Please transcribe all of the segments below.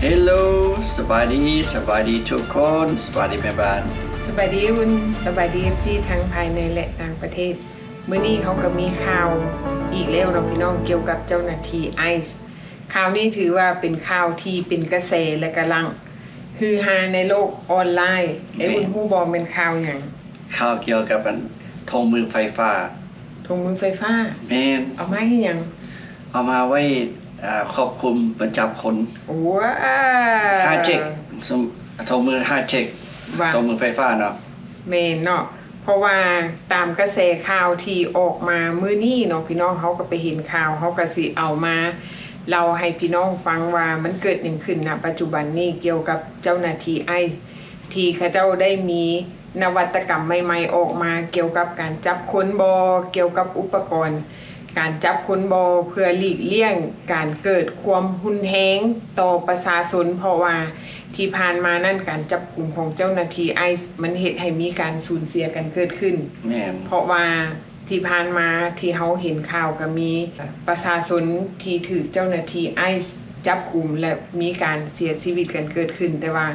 ເຮລໂລ ສະບາຍດີ ສະບາຍດີທຸກຄົນ ສະບາຍດີແມ່ບ້ານ ສະບາຍດີອຸ່ນ ສະບາຍດີເອັຟຊີທັງພາຍໃນ ແລະ ຕ່າງປະເທດ. ມື້ນີ້ເຮົາກໍມີຂ່າວອີກແລ້ວເນາະພີ່ນ້ອງ ກ່ຽວກັບເຈົ້າໜ້າທີ່ໄອສ໌. ຂ່າວນີ້ຖືວ່າເປັນຂ່າວທີ່ເປັນກະແສ ແລະ ກຳລັງຮືຮາໃນໂລກອອນລາຍ. ໄອ້ອຸ່ນຮູ້ບໍ່ແມ່ນຂ່າວຫຍັງ? ຂ່າວກ່ຽວກັບອັນຖົງມືໄຟຟ້າ. ຖົງມືໄຟຟ້າ? ແມ່ນ. ເອົາມາເຮັດຫຍັງ? ເອົາມາໄວ້ຄວບຄຸມປະຈັບຄົນ. ໂອ້ ໄຮເທັກ ຖົງມືໄຮເທັກ ຖົງມືໄຟຟ້າເນາະ. ແມ່ນເນາະ ເພາະວ່າຕາມກະແສຂ່າວທີ່ອອກມາມື້ນີ້ເນາະພີ່ນ້ອງ ເຮົາກໍໄປເຫັນຂ່າວ ເຮົາກໍຊິເອົາມາເລົ່າໃຫ້ພີ່ນ້ອງຟັງວ່າມັນເກີດຫຍັງຂຶ້ນນະປັດຈຸບັນນີ້ ກ່ຽວກັບເຈົ້າໜ້າທີ່ໄອສ໌ ທີ່ເຂົາເຈົ້າໄດ້ມີນະວັດຕະກຳໃໝ່ໆອອກມາ ກ່ຽວກັບການຈັບຄົນບໍ ກ່ຽວກັບອຸປະກອນການຈັບຄົນບໍ ເພື່ອຫຼີກລ່ຽງການເກີດຄວາມຮຸນແຮງຕໍ່ປະຊາຊົນ ເພາະວ່າທີ່ຜ່ານມານັ້ນ ການຈັບກຸມຂອງເຈົ້າໜ້າທີ່ໄອສ໌ ມັນເຮັດໃຫ້ມີການສູນເສຍກັນເກີດຂຶ້ນ. ແມ່ນ. ເພາະວ່າທີ່ຜ່ານມາທີ່ເຮົາເຫັນຂ່າວ ກໍມີປະຊາຊົນທີ່ຖືກເຈົ້າໜ້າທີ່ໄອສ໌ຈັບກຸມ ແລະ ມີການເສຍຊີວິດກັນເກີດຂຶ້ນ ແຕ່ວ່າ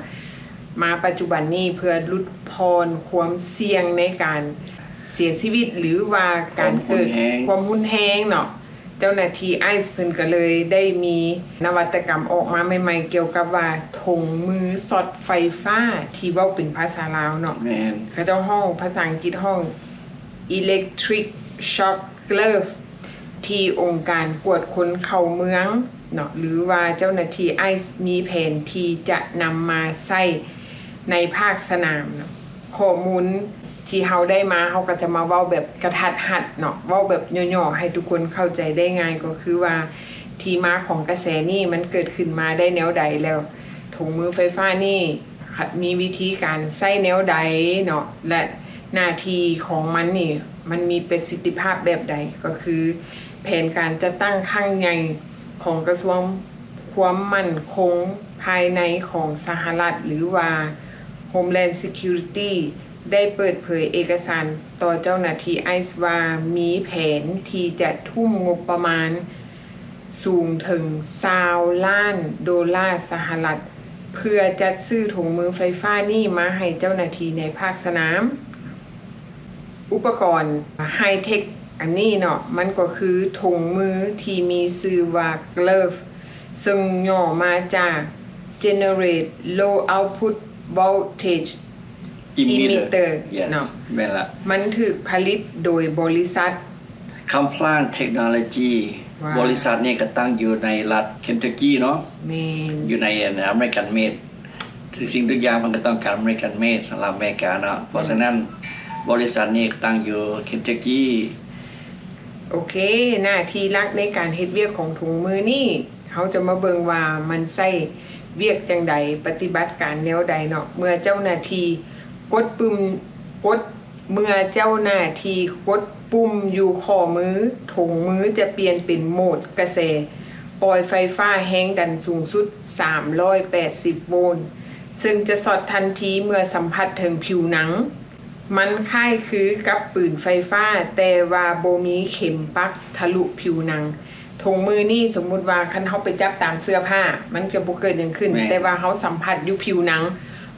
ມາປັດຈຸບັນນີ້ ເພື່ອຫຼຸດຜ່ອນຄວາມສ່ຽງໃນການເສຍຊີວິດ ຫຼືວ່າການເກີດຄວາມຮຸນແຮງເນາະ ເຈົ້າໜ້າທີ່ໄອສ໌ເພິ່ນກໍເລີຍໄດ້ມີນະວັດຕະກຳອອກມາໃໝ່ໆ ກ່ຽວກັບວ່າຖົງມືຊັອດໄຟຟ້າ ທີ່ເວົ້າເປັນພາສາລາວເນາະ ແມ່ນ ເຂົາເຈົ້າຮ້ອງ ພາສາອັງກິດຮ້ອງ Electric Shock Glove ທີ່ອົງການກວດຄົນເຂົ້າເມືອງເນາະ ຫຼືວ່າເຈົ້າໜ້າທີ່ໄອສ໌ມີແຜນທີ່ຈະນຳມາໃຊ້ໃນພາກສະໜາມເນາະ. ຂໍ້ມູນທີ່ເຮົາໄດ້ມາ ເຮົາກໍຈະມາເວົ້າແບບກະທັດຮັດເນາະ ເວົ້າແບບຫຍໍ້ໆ ໃຫ້ທຸກຄົນເຂົ້າໃຈໄດ້ງ່າຍ ກໍຄືວ່າທີ່ມາຂອງກະແສນີ້ມັນເກີດຂຶ້ນມາໄດ້ແນວໃດ ແລ້ວຖົງມືໄຟຟ້ານີ້ ມີວິທີການໃຊ້ແນວໃດເນາະ ແລະ ໜ້າທີ່ຂອງມັນນີ້ ມັນມີປະສິດທິພາບແບບໃດ ກໍຄືແຜນການຈັດຕັ້ງຄັ້ງໃຫຍ່ຂອງກະຊວງຄວາມໝັ້ນຄົງພາຍໃນຂອງສະຫະລັດ ຫຼືວ່າ Homeland Security ໄດ້ເປີດເຜີຍເອກະສານຕໍ່ເຈົ້າໜ້າທີ່ໄອສ໌ວ່າ ມີແຜນທີ່ຈະທຸ່ມງົບປະມານ ສູງເຖິງຊາວລ້ານໂດລາສະຫະລັດ ເພື່ອຈັດຊື້ຖົງມືໄຟຟ້ານີ້ມາໃຫ້ເຈົ້າໜ້າທີ່ໃນພາກສະໜາມ. ອຸປະກອນໄຮເທັກອັນນີ້ເນາະ ມັນກໍຄືຖົງມືທີ່ມີຊື່ວ່າ Glove ເຊິ່ງຫຍໍ້ມາຈາກ Generate Low Output Voltage Emitter ເນາະ ມັນຖືກຜະລິດໂດຍບໍລິສັດ Camplin Technology ບໍລິສັດນີ້ກໍຕັ້ງຢູ່ໃນລັດ Kentucky ເນາະ ແມ່ນ ຢູ່ໃນ American Made ທຸກສິ່ງທຸກຢ່າງມັນກໍຕ້ອງການ American Made ສຳລັບອາເມລິກາເນາະ ເພາະສະນັ້ນ ບໍລິສັດນີ້ກໍຕັ້ງຢູ່ Kentucky. ໂອເຄ ໜ້າທີ່ຫຼັກໃນການເຮັດວຽກຂອງຖົງມືນີ້ ເຮົາຈະມາເບິ່ງວ່າມັນໃຊ້ວຽກຈັ່ງໃດ ປະຕິບັດການແນວໃດເນາະ ເມື່ອເຈົ້າໜ້າທີ່ກົດປຸ່ມ ກົດ ເມື່ອເຈົ້າໜ້າທີ່ກົດປຸ່ມຢູ່ຂໍ້ມື ຖົງມືຈະປ່ຽນເປັນໂໝດກະແສປ່ອຍໄຟຟ້າແຮງດັນສູງສຸດສາມຮ້ອຍແປດສິບໂວນ ເຊິ່ງຈະຊັອດທັນທີເມື່ອສຳຜັດເຖິງຜິວໜັງ. ມັນຄ້າຍຄືກັບປືນໄຟຟ້າ ແຕ່ວ່າບໍ່ມີເຂັມປັກທະລຸຜິວໜັງ. ຖົງມືນີ້ ສົມມຸດວ່າຄັນເຮົາໄປຈັບຕາມເສື້ອຜ້າ ມັນຈະບໍ່ເກີດຫຍັງຂຶ້ນ ແຕ່ວ່າເຮົາສຳຜັດຢູ່ຜິວໜັງ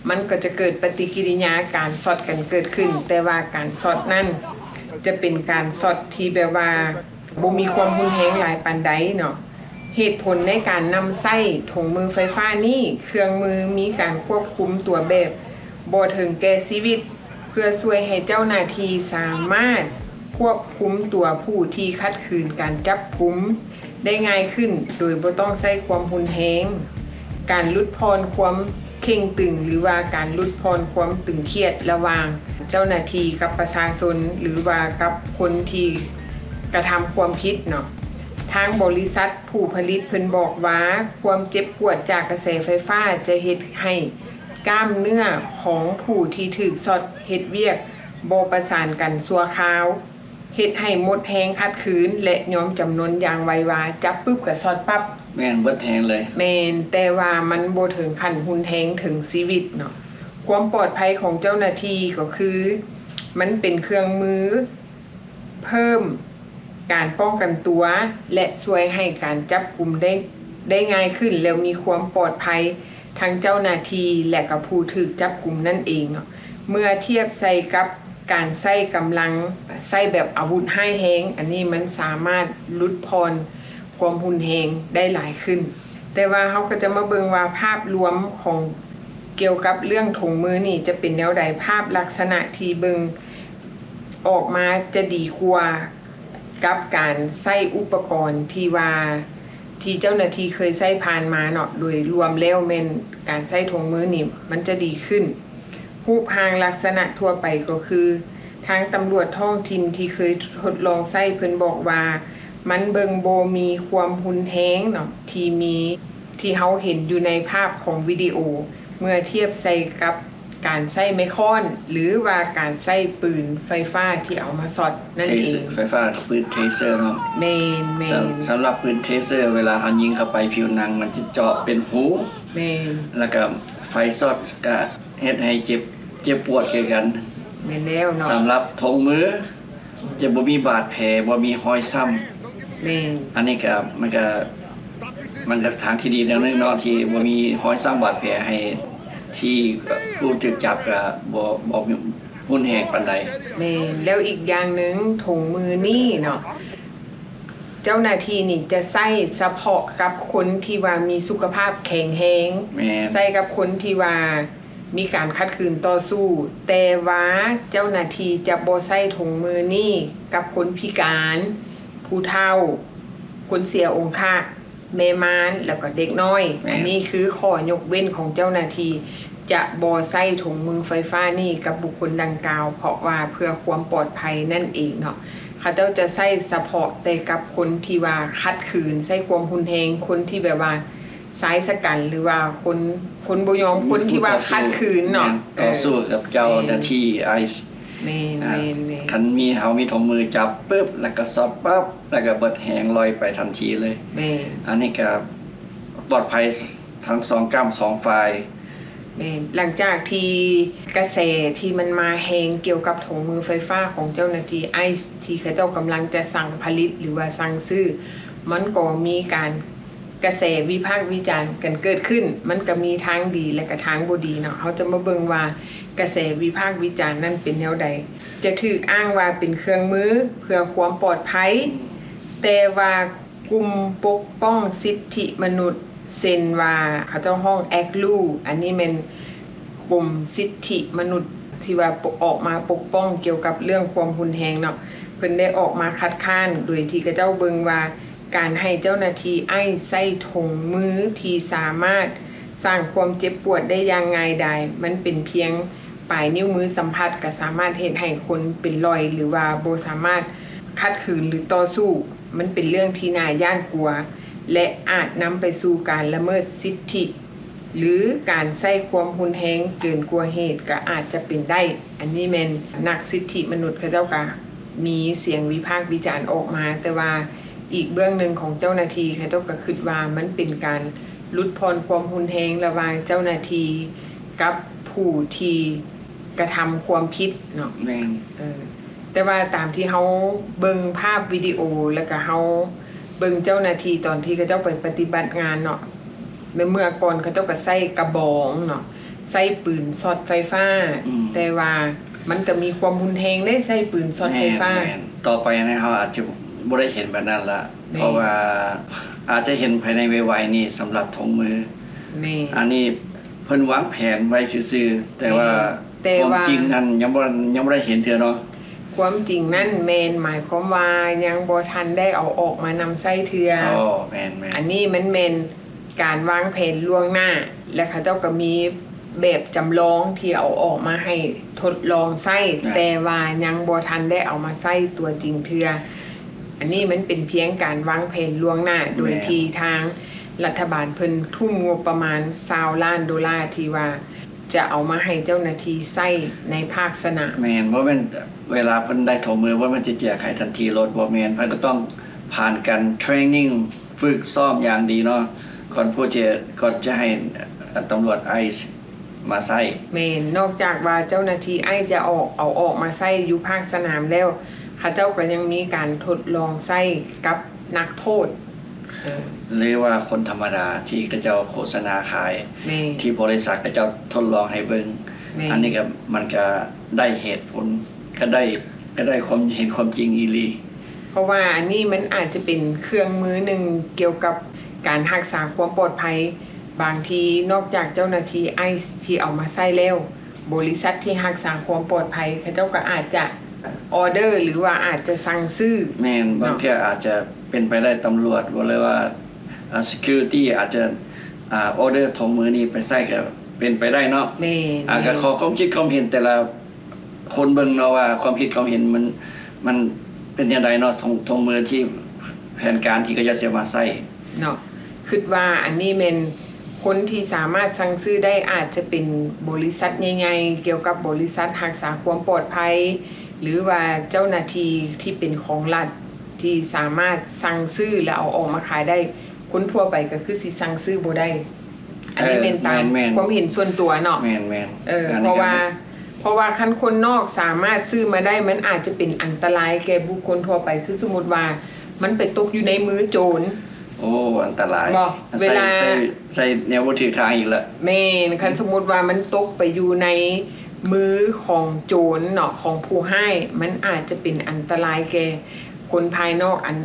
ມັນກໍຈະເກີດປະຕິກິລິຍາການຊັອດກັນເກີດຂຶ້ນ ແຕ່ວ່າການຊັອດນັ້ນຈະເປັນການຊັອດທີ່ແບບວ່າບໍ່ມີຄວາມຮຸນແຮງຫຼາຍປານໃດເນາະ. ເຫດຜົນໃນການນຳໃຊ້ຖົງມືໄຟຟ້ານີ້ ເຄື່ອງມືມີການຄວບຄຸມຕົວແບບບໍ່ເຖິງແກ່ຊີວິດ ເພື່ອຊ່ວຍໃຫ້ເຈົ້າໜ້າທີ່ສາມາດຄວບຄຸມຕົວຜູ້ທີ່ຂັດຂືນການຈັບກຸມໄດ້ງ່າຍຂຶ້ນ ໂດຍບໍ່ຕ້ອງໃຊ້ຄວາມຮຸນແຮງ. ການຫຼຸດຜ່ອນຄວາມເຄັ່ງຕຶງ ຫຼືວ່າການຫຼຸດຜ່ອນຄວາມຕຶງຄຽດລະຫວ່າງເຈົ້າໜ້າທີ່ກັບປະຊາຊົນ ຫຼືວ່າກັບຄົນທີ່ກະທຳຄວາມຜິດເນາະ. ທາງບໍລິສັດຜູ້ຜະລິດເພິ່ນບອກວ່າ ຄວາມເຈັບປວດຈາກກະແສໄຟຟ້າຈະເຮັດໃຫ້ ກ້າມເນື້ອຂອງຜູ້ທີ່ຖືກຊັອດເຮັດວຽກບໍ່ປະສານກັນຊົ່ວຄາວ, ເຮັດໃຫ້ໝົດແຮງຂັດຂືນ ແລະ ຍອມຈຳນົນຢ່າງໄວວາ, ຈັບປຶບກໍຊັອດປັບ. ແມ່ນ, ເບິດແຮງເລີຍ. ແມ່ນ, ແຕ່ວ່າມັນບໍ່ເຖິງຂັ້ນຮຸນແຮງເຖິງຊີວິດເນາະ. ຄວາມປອດໄພຂອງເຈົ້າໜ້າທີ່ກໍຄື ມັນເປັນເຄື່ອງມື ເພີ່ມການປ້ອງກັນຕົວ ແລະ ຊ່ວຍໃຫ້ການຈັບກຸມໄດ້ ໄດ້ງ່າຍຂຶ້ນ ແລ້ວມີຄວາມປອດໄພທັງເຈົ້າໜ້າທີ່ ແລະ ກໍຜູ້ຖືກຈັບກຸມນັ້ນເອງເນາະ. ເມື່ອທຽບໃສ່ກັບການໃຊ້ກຳລັງ ໃຊ້ແບບອາວຸດຮ້າຍແຮງ, ອັນນີ້ມັນສາມາດຫຼຸດຜ່ອນຄວາມຮຸນແຮງໄດ້ຫຼາຍຂຶ້ນ. ແຕ່ວ່າເຮົາກໍຈະມາເບິ່ງວ່າພາບລວມຂອງ ກ່ຽວກັບເລື່ອງຖົງມືນີ້ຈະເປັນແນວໃດ, ພາບລັກສະນະທີ່ເບິ່ງອອກມາຈະດີກວ່າກັບການໃຊ້ອຸປະກອນທີ່ວ່າ ທີ່ເຈົ້າໜ້າທີ່ເຄີຍໃຊ້ຜ່ານມາເນາະ. ໂດຍລວມແລ້ວແມ່ນການໃຊ້ຖົງມືນີ້ມັນຈະດີຂຶ້ນ. ຮູບຮ່າງລັກສະນະທົ່ວໄປກໍຄື ທາງຕຳຫຼວດທ້ອງຖິ່ນທີ່ເຄີຍທົດລອງໃຊ້ເພິ່ນບອກວ່າ ມັນເບິ່ງບໍ່ມີຄວາມຮຸນແຮງເນາະ ທີ່ມີ ທີ່ເຮົາເຫັນຢູ່ໃນພາບຂອງວິດີໂອ ເມື່ອທຽບໃສ່ກັບການໃຊ້ໄມ້ຄ້ອນ ຫຼືວ່າການໃຊ້ປືນໄຟຟ້າທີ່ເອົາມາຊັອດນັ້ນເອງ. ເທເຊີ ໄຟຟ້າກັບປືນເທເຊີເນາະ. ແມ່ນໆ. ສຳ ສຳລັບປືນເທເຊີ ເວລາເຮົາຍິງເຂົ້າໄປຜິວໜັງ ມັນຈະເຈາະເປັນຮູ. ແມ່ນ. ແລ້ວກໍໄຟຊັອດກໍເຮັດໃຫ້ເຈັບ ເຈັບປວດຄືກັນ. ແມ່ນແລ້ວເນາະ. ສຳລັບຖົງມື ຈະບໍ່ມີບາດແຜ ບໍ່ມີຮອຍຊ້ຳ. ແມ່ນ. ອັນນີ້ກໍ ມັນກໍ ມັນກໍທາງທີ່ດີແນວໜຶ່ງເນາະ ທີ່ບໍ່ມີຮອຍຊ້ຳບາດແຜໃຫ້ ທີ່ຜູ້ຖືກຈັບກໍບໍ່ ບໍ່ຮຸນແຮງປານໃດ. ແມ່ນ. ແລ້ວອີກຢ່າງໜຶ່ງ ຖົງມືນີ້ເນາະ ເຈົ້າໜ້າທີ່ນີ້ຈະໃຊ້ສະເພາະກັບຄົນທີ່ວ່າມີສຸຂະພາບແຂງແຮງ. ແມ່ນ. ໃຊ້ກັບຄົນທີ່ວ່າ ມີການຂັດຂືນຕໍ່ສູ້, ແຕ່ວ່າເຈົ້າໜ້າທີ່ຈະບໍ່ໃຊ້ຖົງມືນີ້ກັບຄົນພິການ, ຜູ້ເຖົ້າ, ຄົນເສຍອົງຄະ, ແມ່ມານ ແລ້ວກໍເດັກນ້ອຍ. ແມ່ນ. ອັນນີ້ຄືຂໍ້ຍົກເວັ້ນຂອງເຈົ້າໜ້າທີ່ ຈະບໍ່ໃຊ້ຖົງມືໄຟຟ້ານີ້ກັບບຸກຄົນດັ່ງກ່າວ, ເພາະວ່າເພື່ອຄວາມປອດໄພນັ້ນເອງເນາະ. ເຂົາເຈົ້າຈະໃຊ້ສະເພາະແຕ່ກັບຄົນທີ່ວ່າຂັດຂືນ, ໃຊ້ຄວາມຮຸນແຮງ, ຄົນທີ່ແບບວ່າ ຊາຍຊະກັນ ຫຼືວ່າຄົນ ຄົນບໍ່ຍອມ ຄົນທີ່ວ່າຂັດຂືນເນາະ. ແມ່ນ. ຕໍ່ສູ້ກັບເຈົ້າໜ້າທີ່ໄອສ໌. ແມ່ນ ອ່າ ແມ່ນໆ. ຄັນມີ ເຮົາມີຖົງມືຈັບປຶບ ແລ້ວກໍຊັອດປັບ ແລ້ວກໍເບິດແຮງ ລອຍໄປທັນທີເລີຍ. ແມ່ນ. ອັນນີ້ກໍປອດໄພທັງສອງກ້າມສອງຝ່າຍ. ແມ່ນ. ຫຼັງຈາກທີ່ກະແສທີ່ມັນມາແຮງກ່ຽວກັບຖົງມືໄຟຟ້າຂອງເຈົ້າໜ້າທີ່ໄອສ໌ ທີ່ເຂົາເຈົ້າກຳລັງຈະສັ່ງຜະລິດ ຫຼືວ່າສັ່ງຊື້, ມັນກໍມີການ ກະແສວິພາກວິຈານກັນເກີດຂຶ້ນ, ມັນກະມີທາງດີ ແລະກະທາງບໍ່ດີເນາະ. ເຮົາຈະມາເບິ່ງວ່າກະແສວິພາກວິຈານນັ້ນເປັນແນວໃດ. ຈະຖືກອ້າງວ່າເປັນເຄື່ອງມືເພື່ອຄວາມປອດໄພ, ແຕ່ວ່າກຸ່ມປົກປ້ອງສິດທິມະນຸດ ເຊັ່ນວ່າເຂົາເຈົ້າຮ້ອງແອັກລູ, ອັນນີ້ແມ່ນກົມສິດທິມະນຸດທີ່ວ່າ ອອກມາປົກປ້ອງກ່ຽວກັບເລື່ອງຄວາມຮຸນແຮງເນາະ, ເພິ່ນໄດ້ອອກມາຄັດຄ້ານ ໂດຍທີ່ເຂົາເຈົ້າເບິ່ງວ່າ ການໃຫ້ເຈົ້າໜ້າທີ່ໄອສ໌ໃຊ້ຖົງມືທີ່ສາມາດສ້າງຄວາມເຈັບປວດໄດ້ຢ່າງງ່າຍດາຍ, ມັນເປັນພຽງປາຍນິ້ວມືສຳຜັດກໍສາມາດເຮັດໃຫ້ຄົນເປັນລອຍ ຫຼືວ່າບໍ່ສາມາດຂັດຂືນ ຫຼື ຕໍ່ສູ້. ມັນເປັນເລື່ອງທີ່ໜ້າຢ້ານກົວ ແລະ ອາດນຳໄປສູ່ການລະເມີດສິດທິ ຫຼື ການໃຊ້ຄວາມຮຸນແຮງເກີນກວ່າເຫດກໍອາດຈະເປັນໄດ້. ອັນນີ້ແມ່ນນັກສິດທິມະນຸດເຂົາເຈົ້າກໍມີສຽງວິພາກວິຈານອອກມາ, ແຕ່ວ່າອີກເບື້ອງໜຶ່ງຂອງເຈົ້າໜ້າທີ່ເຂົາເຈົ້າກໍຄິດວ່າມັນເປັນການຫຼຸດຜ່ອນຄວາມຮຸນແຮງລະຫວ່າງເຈົ້າໜ້າທີ່ກັບຜູ້ທີ່ກະທຳຄວາມຜິດເນາະ. ແມ່ນ. ເອີ ແຕ່ວ່າຕາມທີ່ເຮົາເບິ່ງພາບວິດີໂອ ແລ້ວກະເຮົາເບິ່ງເຈົ້າໜ້າທີ່ຕອນທີ່ເຂົາເຈົ້າໄປປະຕິບັດງານເນາະ, ໃນເມື່ອກ່ອນເຂົາເຈົ້າກໍໃຊ້ກະບອງເນາະ, ໃຊ້ປືນຊັອດໄຟຟ້າ, ອືມ ແຕ່ວ່າມັນກໍມີຄວາມຮຸນແຮງເດ້ ໃຊ້ປືນຊັອດໄຟຟ້າ. ແມ່ນໆ. ຕໍ່ໄປນີ້ເຮົາອາດຈະບໍ່ໄດ້ເຫັນແບບນັ້ນລະ, ແມ່ນ ເພາະວ່າອາດຈະເຫັນພາຍໃນໄວໆນີ້ສຳລັບຖົງມື. ແມ່ນ. ອັນນີ້ເພິ່ນວາງແຜນໄວ້ຊື່ໆ, ແຕ່ວ່າ ແມ່ນ ແຕ່ວ່າ ຄວາມຈິງນັ້ນຍັງບໍ່ ຍັງບໍ່ໄດ້ເຫັນເທື່ອເນາະ. ຄວາມຈິງນັ້ນແມ່ນໝາຍຄວາມວ່າຍັງບໍ່ທັນໄດ້ເອົາອອກມານຳໃຊ້ເທື່ອ. ອໍ ແມ່ນໆ. ອັນນີ້ມັນແມ່ນການວາງແຜນລ່ວງໜ້າ ແລະ ເຂົາເຈົ້າກໍມີແບບຈຳລອງທີ່ເອົາອອກມາໃຫ້ທົດລອງໃຊ້, ອ່າ ແຕ່ວ່າຍັງບໍ່ທັນໄດ້ເອົາມາໃຊ້ຕົວຈິງເທື່ອ. ອັນນີ້ມັນເປັນພຽງການວາງແຜນລ່ວງໜ້າ ແມ່ນ ໂດຍທີ່ທາງລັດຖະບານເພິ່ນທຸ່ມງົບປະມານຊາວລ້ານໂດລາ ທີ່ວ່າ ຈະເອົາມາໃຫ້ເຈົ້າໜ້າທີ່ໃຊ້ໃນພາກສະໜາມ. ແມ່ນ, ບໍ່ແມ່ນເວລາເພິ່ນໄດ້ຖົງມື ບໍ່ແມ່ນຈະແຈກໃຫ້ທັນທີໂລດ, ບໍ່ແມ່ນ, ເພິ່ນກໍຕ້ອງຜ່ານການເທຣນນິງ ຝຶກຊ້ອມຢ່າງດີເນາະ ກ່ອນຜູ້ຈະ ກ່ອນຈະໃຫ້ ເອີ່ ຕຳຫຼວດໄອສ໌ມາໃຊ້. ແມ່ນ, ນອກຈາກວ່າເຈົ້າໜ້າທີ່ໄອສ໌ຈະອອກ ເອົາອອກມາໃຊ້ຢູ່ພາກສະໜາມແລ້ວ, ເຂົາເຈົ້າກໍຍັງມີການທົດລອງໃຊ້ກັບນັກໂທດ. ເອີ ຫຼືວ່າຄົນທຳມະດາທີ່ເຂົາເຈົ້າໂຄສະນາຂາຍ ແມ່ນ ທີ່ບໍລິສັດເຂົາເຈົ້າທົດລອງໃຫ້ເບິ່ງ ແມ່ນ ອັນນີ້ກໍ ມັນກໍໄດ້ເຫດຜົນ ກໍໄດ້ ກໍໄດ້ຄວາມເຫັນຄວາມຈິງອີ່ຫຼີ. ເພາະວ່າອັນນີ້ມັນອາດຈະເປັນເຄື່ອງມືໜຶ່ງກ່ຽວກັບການຮັກສາຄວາມປອດໄພ. ບາງທີນອກຈາກເຈົ້າໜ້າທີ່ໄອສ໌ທີ່ເອົາມາໃຊ້ແລ້ວ ບໍລິສັດທີ່ຮັກສາຄວາມປອດໄພ ເຂົາເຈົ້າກໍອາດຈະອໍເດີ ຫຼືວ່າອາດຈະສັ່ງຊື້. ແມ່ນ ບາງເທື່ອອາດຈະເປັນໄປໄດ້ຕຳຫຼວດ ຫຼືວ່າ ອາ ເຊັກຄີຣິຕີ້ ອາດຈະ ອາ ອໍເດີຖົງມືນີ້ໄປໃຊ້ ກໍເປັນໄປໄດ້ເນາະ. ແມ່ນ ອາ ກໍຂໍຄວາມຄິດຄວາມເຫັນແຕ່ລະຄົນເບິ່ງເນາະ ວ່າຄວາມຄິດຄວາມເຫັນມັນ ມັນເປັນຈັ່ງໃດເນາະ ຖົງ ຖົງມືທີ່ແຜນການທີ່ເຂົາເຈົ້າຊິເອົາມາໃຊ້ເນາະ. ຄິດວ່າອັນນີ້ແມ່ນ ຄົນທີ່ສາມາດສັ່ງຊື້ໄດ້ອາດຈະເປັນບໍລິສັດໃຫຍ່ໆ ກ່ຽວກັບບໍລິສັດຮັກສາຄວາມປອດໄພ ຫຼືວ່າເຈົ້າໜ້າທີ່ທີ່ເປັນຂອງລັດ ທີ່ສາມາດສັ່ງຊື້ແລ້ວເອົາອອກມາຂາຍໄດ້. ຄົນທົ່ວໄປກໍຄືຊິສັ່ງຊື້ບໍ່ໄດ້. ອັນນີ້ແມ່ນຕາມ ເອີ ແມ່ນໆ ຄວາມເຫັນສ່ວນຕົວເນາະ. ແມ່ນໆ ເອີ ອັນນີ້ ເພາະວ່າ ກໍ ເພາະວ່າຄັນຄົນນອກສາມາດຊື້ມາໄດ້ ມັນອາດຈະເປັນອັນຕະລາຍແກ່ບຸກຄົນທົ່ວໄປ. ຄືສົມມຸດວ່າມັນໄປຕົກຢູ່ໃນມືໂຈນ ໂອ້ ອັນຕະລາຍ ບໍ່ ໃສ່ ເວລາ ໃສ່ ໃສ່ແນວບໍ່ຖືກທາງອີກລະ. ແມ່ນ ຄັນສົມມຸດວ່າມັນຕົກໄປຢູ່ໃນມືຂອງໂຈນເນາະ ຂອງຜູ້ຮ້າຍ ມັນອາດຈະເປັນອັນຕະລາຍແກ່ຄົນພາຍນອກ ອັນ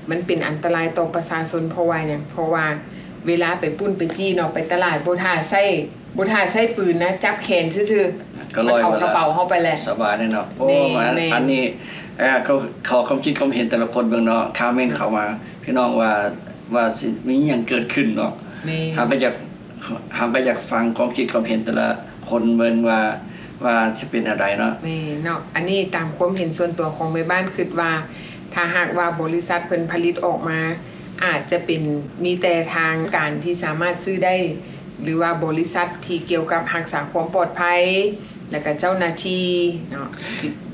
ມັນເປັນອັນຕະລາຍຕໍ່ປະຊາຊົນ. ເພາະວ່າຫຍັງ? ເພາະວ່າເວລາໄປປຸ້ນໄປຈີ້ເນາະ ໄປຕະຫຼາດ ບໍ່ຖ້າໃຊ້ ບໍ່ຖ້າໃຊ້ປືນນະ ຈັບແຂນຊື່ໆ ກໍລອຍ ມັນເອົາກະເປົາເຮົາໄປແລ້ວ. ສະບາຍເລີຍເນາະ. ໂອ້ ແມ່ນ ອັນນີ້ ເອີ ກໍຂໍຄວາມຄິດຄວາມເຫັນແຕ່ລະຄົນເບິ່ງເນາະ ຄອມເມັນເຂົ້າມາ ພີ່ນ້ອງວ່າ ວ່າຊິມີຫຍັງເກີດຂຶ້ນເນາະ. ແມ່ນ ເຮົາກໍຢາກ ເຮົາກໍຢາກຟັງຄວາມຄິດຄວາມເຫັນແຕ່ລະຄົນເບິ່ງວ່າ ວ່າຊິເປັນແນວໃດເນາະ. ແມ່ນເນາະ ອັນນີ້ຕາມຄວາມເຫັນສ່ວນຕົວຂອງແມ່ບ້ານ ຄິດວ່າຖ້າຫາກວ່າບໍລິສັດເພິ່ນຜະລິດອອກມາ ອາດຈະເປັນ ມີແຕ່ທາງການທີ່ສາມາດຊື້ໄດ້ ຫຼືວ່າບໍລິສັດທີ່ກ່ຽວກັບຮັກສາຄວາມປອດໄພ ແລ້ວກໍເຈົ້າໜ້າທີ່ເນາະ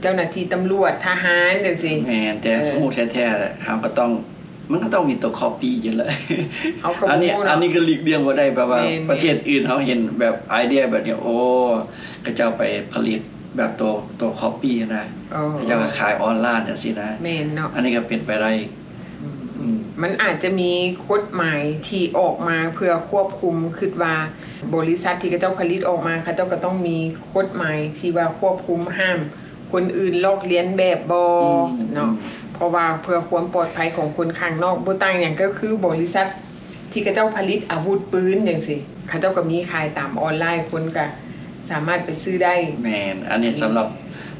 ເຈົ້າໜ້າທີ່ຕຳຫຼວດ ທະຫານ ຈັ່ງຊີ້. ແມ່ນ ແຕ່ ເອີ ຮູ້ແທ້ໆ ເຮົາກໍຕ້ອງ ມັນກໍຕ້ອງມີຕົວກັອບປີ້ຢູ່ແຫຼະ. ເຮົາກໍ ອັນນີ້ ບໍ່ຮູ້ເນາະ ອັນນີ້ກໍຫຼີກລ່ຽງບໍ່ໄດ້ ແບບວ່າ ແມ່ນໆ ປະເທດອື່ນເຮົາເຫັນແບບໄອເດຍແບບນີ້ ໂອ້ ເຂົາເຈົ້າໄປຜະລິດແບບຕົວ ຕົວກັອບປີ້ນະ ເຂົາເຈົ້າກໍຂາຍອອນລາຍຈັ່ງຊີ້ນະ. ແມ່ນເນາະ ອັນນີ້ກໍເປັນໄປໄດ້. ອືມ ອືມ ມັນອາດຈະມີກົດໝາຍທີ່ອອກມາເພື່ອຄວບຄຸມ ຄິດວ່າບໍລິສັດທີ່ເຂົາເຈົ້າຜະລິດອອກມາ ເຂົາເຈົ້າກໍຕ້ອງມີກົດໝາຍທີ່ວ່າຄວບຄຸມ ຫ້າມຄົນອື່ນລອກລຽນແບບບໍ່ ອືມ ເນາະ ອືມ ເພາະວ່າເພື່ອຄວາມປອດໄພຂອງຄົນຂ້າງນອກ ບໍ່ຕ່າງຫຍັງກໍຄືບໍລິສັດທີ່ເຂົາເຈົ້າຜະລິດອາວຸດປືນຈັ່ງຊີ້ ເຂົາເຈົ້າກໍມີຂາຍຕາມອອນລາຍ ຄົນກໍ ສາມາດໄປຊື້ໄດ້. ແມ່ນ ອັນນີ້ສຳລັບ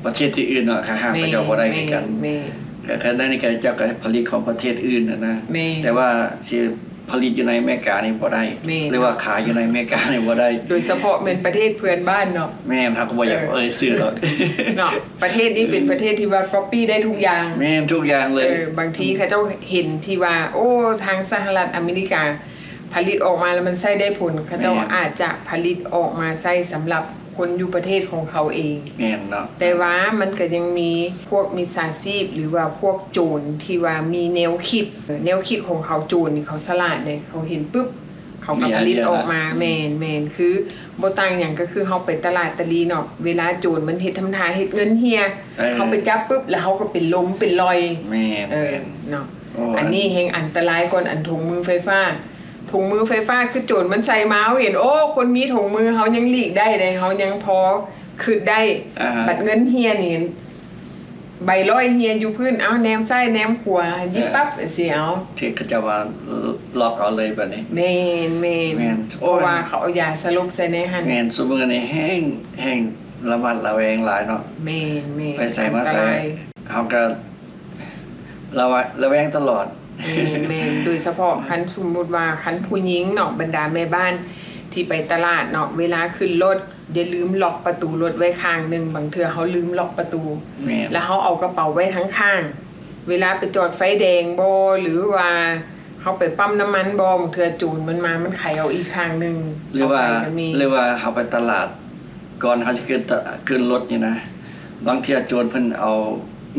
ປະເທດທີ່ອື່ນເນາະ ຫາກເຂົາເຈົ້າບໍ່ໄດ້ຄືກັນ. ແມ່ນ ແມ່ນ ແຕ່ຂະນະນີ້ເຂົາເຈົ້າກໍຜະລິດຂອງປະເທດອື່ນຫັ້ນນະ. ແມ່ນ ແຕ່ວ່າຊິຜະລິດຢູ່ໃນອາເມລິການີ້ບໍ່ໄດ້ ແມ່ນ ຫຼືວ່າຂາຍຢູ່ໃນອາເມລິການີ້ບໍ່ໄດ້ ໂດຍສະເພາະແມ່ນປະເທດເພື່ອນບ້ານເນາະ. ແມ່ນ ເຮົາກໍບໍ່ຢາກ ເອີ ເອີ່ຍຊື່ດອກເນາະ. ປະເທດນີ້ເປັນປະເທດທີ່ວ່າກັອບປີ້ໄດ້ທຸກຢ່າງ. ແມ່ນ ທຸກຢ່າງເລີຍ. ເອີ ບາງທີເຂົາເຈົ້າເຫັນທີ່ວ່າ ໂອ້ ທາງສະຫະລັດອາເມລິກາ ຜະລິດອອກມາແລ້ວມັນໃຊ້ໄດ້ຜົນ ເຂົາເຈົ້າ ແມ່ນ ອາດຈະຜະລິດອອກມາໃຊ້ສຳລັບຄົນຢູ່ປະເທດຂອງເຂົາເອງ. ແມ່ນເນາະ. ແຕ່ວ່າມັນກໍຍັງມີພວກມິດສາຊີບ ຫຼືວ່າພວກໂຈນທີ່ວ່າມີແນວຄິດ ແນວຄິດຂອງເຂົາ ໂຈນນີ້ເຂົາສະຫຼາດເດ້ ເຂົາເຫັນປຶບ ເຂົາກໍຜະລິດອອກມາ. ມີໄອເດຍຫຼາຍ. ແມ່ນ ແມ່ນ ຄືບໍ່ຕ່າງຫຍັງ ກໍຄືເຮົາໄປຕະຫຼາດຕະລີເນາະ ເວລາໂຈນມັນເຮັດທຳທ່າເຮັດເງິນເຮຍ ເອີ ເຮົາໄປຈັບປຶບ ແລ້ວເຮົາກໍເປັນລົມເປັນລອຍ. ແມ່ນ ເອີ ແມ່ນ ເນາະ. ໂອ້ ອັນນີ້ແຮງອັນຕະລາຍກ່ອນອັນຖົງມືໄຟຟ້າ. ຖົງມືໄຟຟ້າຄືໂຈນມັນໃສ່ມາ ເຮົາເຫັນ ໂອ້ ຄົນມີຖົງມື ເຮົາຍັງຫຼີກໄດ້ເດ້ ເຮົາຍັງພໍຄິດໄດ້. ອ່າ ບັດເງິນເຮຍນີ້ ໃບຮ້ອຍເຮຍຢູ່ພື້ນ ເອົາ ແນມຊ້າຍແນມຂວາ ຫຍິບ ເອີ ປັບ ຈັ່ງຊີ້ ເອົາ ຖືກເຂົາເຈົ້າວ່າລັອກເອົາເລີຍບັດນີ້. ແມ່ນ ແມ່ນ ແມ່ນ. ເພາະວ່າເຂົາເອົາຢາສະຫຼົບໃສ່ໃນຫັ້ນ. ແມ່ນ ຊຸມື້ນີ້ແຮງ ແຮງລະມັດລະແວງຫຼາຍເນາະ. ແມ່ນ ແມ່ນ. ໄປໃສມາໃສ ອັນຕະລາຍ ເຮົາກໍ ລະວະ ລະແວງຕະຫຼອດ. ແມ່ນ ແມ່ນ ໂດຍສະເພາະຄັນສົມມຸດວ່າຄັນຜູ້ຍິງເນາະ ບັນດາແມ່ບ້ານທີ່ໄປຕະຫຼາດເນາະ ເວລາຂຶ້ນລົດ ຢ່າລືມລັອກປະຕູລົດໄວ້ຂ້າງໜຶ່ງ. ບາງເທື່ອເຮົາລືມລັອກປະຕູ ແມ່ນ ແລ້ວເຮົາເອົາກະເປົາໄວ້ທາງຂ້າງ ເວລາໄປຈອດໄຟແດງບໍ ຫຼືວ່າເຮົາໄປປ້ຳນ້ຳມັນບໍ ບາງເທື່ອໂຈນມັນມາ ມັນໄຂເອົາອີກຂ້າງໜຶ່ງ. ຫຼືວ່າ ເອົາໄປກໍມີ ຫຼືວ່າເຮົາໄປຕະຫຼາດ ກ່ອນເຮົາຊິຂຶ້ນ ຂຶ້ນລົດນີ້ນະ ບາງເທື່ອໂຈນເພິ່ນເອົາ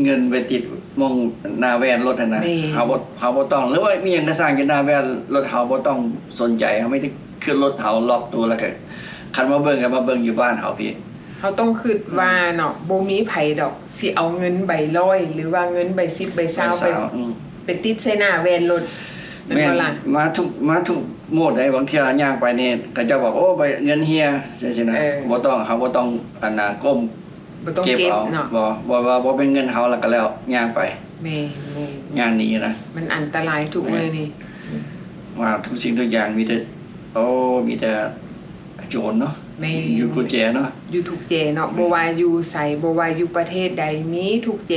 ເງິນໄວ້ຕິດໝ່ອງໜ້າແວ່ນລົດຫັ້ນນະ. ແມ່ນ. ເຮົາບໍ່ ເຮົາບໍ່ຕ້ອງ ຫຼືວ່າມີຫຍັງກະຊ່າງຢູ່ໜ້າແວ່ນລົດ ເຮົາບໍ່ຕ້ອງສົນໃຈ ເຮົາມີແຕ່ຂຶ້ນລົດ ເຮົາລັອກຕູ້ ແລ້ວກະຄັນມາເບິ່ງກະມາເບິ່ງຢູ່ບ້ານເຮົາພີ້. ເຮົາຕ້ອງຄິດວ່າເນາະ ອືມ ບໍ່ມີໃຜດອກຊິເອົາເງິນໃບຮ້ອຍ ຫຼືວ່າເງິນໃບສິບໃບຊາວ ໃບຊາວ ໄປ ອືມ ໄປຕິດໃສ່ໜ້າແວ່ນລົດ. ແມ່ນບໍ່ລະ? ມາທຸກ ມາທຸກໂມດໃດ໋ ບາງເທື່ອຍ່າງໄປນີ້ ເຂົາເຈົ້າບອກ ໂອ້ ໃບເງິນເຮຍ ຈັ່ງຊີ້ນະ. ເອີ ບໍ່ຕ້ອງ ເຮົາບໍ່ຕ້ອງ ອັນນ່າ ກົ້ມ ບໍ່ຕ້ອງເກັບເອົາເນາະ. ບໍ່ ບໍ່ວ່າບໍ່ແມ່ນເງິນເຮົາ ແລ້ວກໍແລ້ວ ຍ່າງໄປ. ແມ່ນໆ ຍ່າງໜີນະ. ມັນອັນຕະລາຍທຸກມື້ນີ້. ແມ່ນ ວ່າທຸກສິ່ງທຸກຢ່າງມີແຕ່ ໂອ້ ມີແຕ່ໂຈນເນາະ. ແມ່ນ ຢູ່ກຸນແຈເນາະ ຢູ່ທຸກແຈເນາະ. ແມ່ນ ບໍ່ວ່າຢູ່ໃສ ບໍ່ວ່າຢູ່ປະເທດໃດ ມີທຸກແຈ.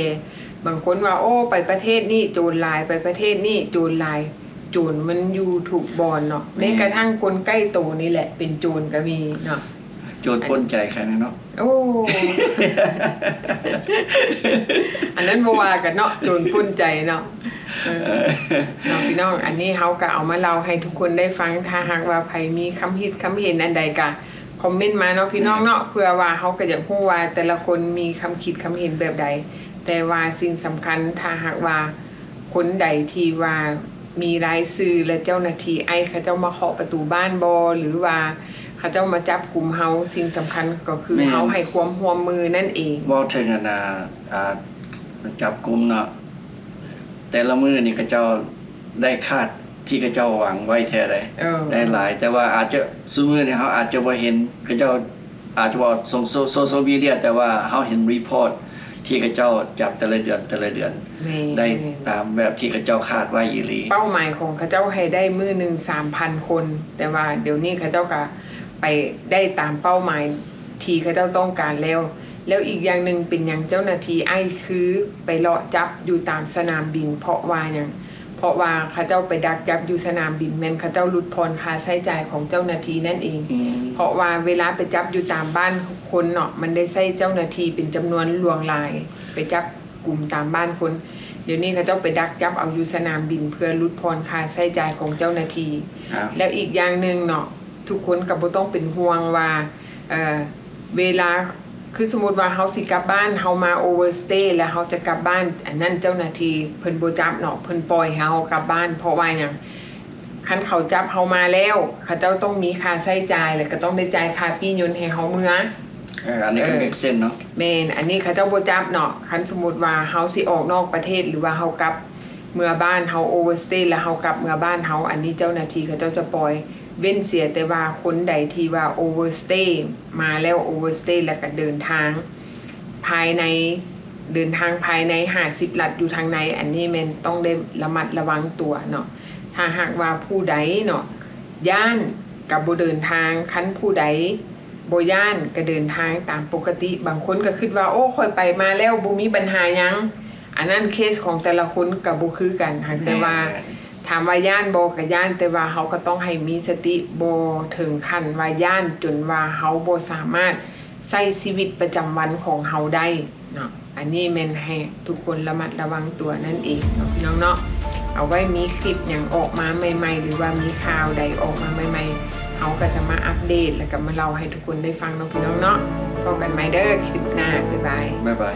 ບາງຄົນວ່າ ໂອ້ ໄປປະເທດນີ້ໂຈນຫຼາຍ ໄປປະເທດນີ້ໂຈນຫຼາຍ. ໂຈນມັນຢູ່ທຸກບ່ອນເນາະ. ແມ່ນ ແມ້ກະທັ່ງຄົນໃກ້ໂຕນີ້ແຫຼະເປັນໂຈນກໍມີເນາະ. ໂຈນປົນໃຈຄັກເນາະ. ໂອ້ ອັນນັ້ນບໍ່ວ່າກັນເນາະ ໂຈນປຸ້ນໃຈເນາະ. ເອີ ເນາະ ພີ່ນ້ອງ ອັນນີ້ເຮົາກໍເອົາມາເລົ່າໃຫ້ທຸກຄົນໄດ້ຟັງ. ຖ້າຫາກວ່າໃຜມີຄຳຄິດຄຳເຫັນອັນໃດກໍຄອມເມັນມາເນາະ ພີ່ນ້ອງເນາະ. ເພື່ອວ່າເຮົາກໍຢາກຮູ້ວ່າແຕ່ລະຄົນມີຄຳຄິດຄຳເຫັນແບບໃດ. ແຕ່ວ່າສິ່ງສຳຄັນ ຖ້າຫາກວ່າຄົນໃດທີ່ວ່າ ມີລາຍຊື່ ແລະ ເຈົ້າໜ້າທີ່ໄອສ໌ເຂົາເຈົ້າມາເຄາະປະຕູບ້ານບໍ່ ຫຼືວ່າເຂົາເຈົ້າມາຈັບກຸມເຮົາ, ສິ່ງສຳຄັນກໍຄື ແມ່ນ ເຮົາໃຫ້ຄວາມຮ່ວມມືນັ້ນເອງ. ເວົ້າເຖິງອັນນ່າ ອ່າ ຈັບກຸມເນາະ, ແຕ່ລະມື້ນີ້ເຂົາເຈົ້າໄດ້ຄາດທີ່ເຂົາເຈົ້າຫວັງໄວ້ແທ້ໃດ ເອີ ໄດ້ຫຼາຍ, ແຕ່ວ່າອາດຈະ ຊຸມື້ນີ້ເຮົາອາດຈະບໍ່ເຫັນເຂົາເຈົ້າ ອາດຈະບໍ່ສົ່ງໂຊ ໂຊຊຽວມີເດຍ ແຕ່ວ່າເຮົາເຫັນຣີພອດທີ່ເຂົາເຈົ້າຈັບແຕ່ລະເດືອນ ແຕ່ລະເດືອນ ແມ່ນ ໄດ້ຕາມແບບທີ່ເຂົາເຈົ້າຄາດໄວ້ອີ່ຫຼີ. ເປົ້າໝາຍຂອງເຂົາເຈົ້າໃຫ້ໄດ້ມື້ໜຶ່ງສາມພັນຄົນ, ແຕ່ວ່າດຽວນີ້ເຂົາເຈົ້າກະໄປໄດ້ຕາມເປົ້າໝາຍທີ່ເຂົາເຈົ້າຕ້ອງການແລ້ວ. ແລ້ວອີກຢ່າງໜຶ່ງ ເປັນຫຍັງເຈົ້າໜ້າທີ່ໄອສ໌ຄືໄປເລາະຈັບຢູ່ຕາມສະໜາມບິນ ເພາະວ່າຫຍັງ? ເພາະວ່າເຂົາເຈົ້າໄປດັກຈັບຢູ່ສະໜາມບິນ ແມ່ນເຂົາເຈົ້າຫຼຸດຜ່ອນຄ່າໃຊ້ຈ່າຍຂອງເຈົ້າໜ້າທີ່ນັ້ນເອງ. ອືມ ເພາະວ່າເວລາໄປຈັບຢູ່ຕາມບ້ານຄົນເນາະ ມັນໄດ້ໃຊ້ເຈົ້າໜ້າທີ່ເປັນຈຳນວນຫຼວງຫຼາຍ ໄປຈັບກຸມຕາມບ້ານຄົນ. ດຽວນີ້ເຂົາເຈົ້າໄປດັກຈັບເອົາຢູ່ສະໜາມບິນ ເພື່ອຫຼຸດຜ່ອນຄ່າໃຊ້ຈ່າຍຂອງເຈົ້າໜ້າທີ່. ແລ້ວອີກຢ່າງໜຶ່ງເນາະ ທຸກຄົນກໍບໍ່ຕ້ອງເປັນຫ່ວງວ່າ ເອີ ເວລາ ຄືສົມມຸດວ່າເຮົາຊິກັບບ້ານ ເຮົາມາໂອເວີສະເຕແລ້ວເຮົາຈະກັບບ້ານ, ອັນນັ້ນເຈົ້າໜ້າທີ່ເພິ່ນບໍ່ຈັບເນາະ ເພິ່ນປ່ອຍໃຫ້ເຮົາກັບບ້ານ. ເພາະວ່າຫຍັງ? ຄັນເຂົາຈັບເຮົາມາແລ້ວ ເຂົາເຈົ້າຕ້ອງມີຄ່າໃຊ້ຈ່າຍ ແລ້ວກໍຕ້ອງໄດ້ຈ່າຍຄ່າປີ້ຍົນໃຫ້ເຮົາເມືອ. ເອີ ອັນນີ້ກໍ ເອີ ເມກເຊັນເນາະ. ແມ່ນ, ອັນນີ້ເຂົາເຈົ້າບໍ່ຈັບເນາະ. ຄັນສົມມຸດວ່າເຮົາຊິອອກນອກປະເທດ ຫຼືວ່າເຮົາກັບເມືອບ້ານ, ເຮົາໂອເວີສະເຕແລ້ວເຮົາກັບເມືອບ້ານເຮົາ, ອັນນີ້ເຈົ້າໜ້າທີ່ເຂົາເຈົ້າຈະປ່ອຍ. ເວັ້ນເສຍແຕ່ວ່າຄົນໃດທີ່ວ່າໂອເວີສະເຕມາແລ້ວ ໂອເວີສະເຕແລ້ວກໍເດີນທາງພາຍໃນ ເດີນທາງພາຍໃນຫ້າສິບລັດຢູ່ທາງໃນ, ອັນນີ້ແມ່ນຕ້ອງໄດ້ລະມັດລະວັງຕົວເນາະ. ຖ້າຫາກວ່າຜູ້ໃດເນາະ ຢ້ານກໍບໍ່ເດີນທາງ, ຄັນຜູ້ໃດບໍ່ຢ້ານກໍເດີນທາງຕາມປົກກະຕິ. ບາງຄົນກໍຄິດວ່າ ໂອ້ ຂ້ອຍໄປມາແລ້ວບໍ່ມີບັນຫາຫຍັງ, ອັນນັ້ນເຄສຂອງແຕ່ລະຄົນກໍບໍ່ຄືກັນ. ຫາກແຕ່ວ່າ ແມ່ນ ຖາມວ່າຢ້ານບໍ່? ກໍຢ້ານ, ແຕ່ວ່າເຮົາກໍຕ້ອງໃຫ້ມີສະຕິ, ບໍ່ເຖິງຂັ້ນວ່າຢ້ານຈົນວ່າເຮົາບໍ່ສາມາດໃຊ້ຊີວິດປະຈຳວັນຂອງເຮົາໄດ້ເນາະ. ອັນນີ້ແມ່ນໃຫ້ທຸກຄົນລະມັດລະວັງຕົວນັ້ນເອງເນາະ ພີ່ນ້ອງເນາະ. ເອົາໄວ້ມີຄລິບຫຍັງອອກມາໃໝ່ໆ ຫຼືວ່າມີຂ່າວໃດອອກມາໃໝ່ໆ ເຮົາກໍຈະມາອັບເດດ ແລ້ວກໍມາເລົ່າໃຫ້ທຸກຄົນໄດ້ຟັງເນາະ ພີ່ນ້ອງເນາະ. ພໍ້ກັນໃໝ່ເດີຄລິບໜ້າ. ບາຍບາຍ. ບາຍບາຍ.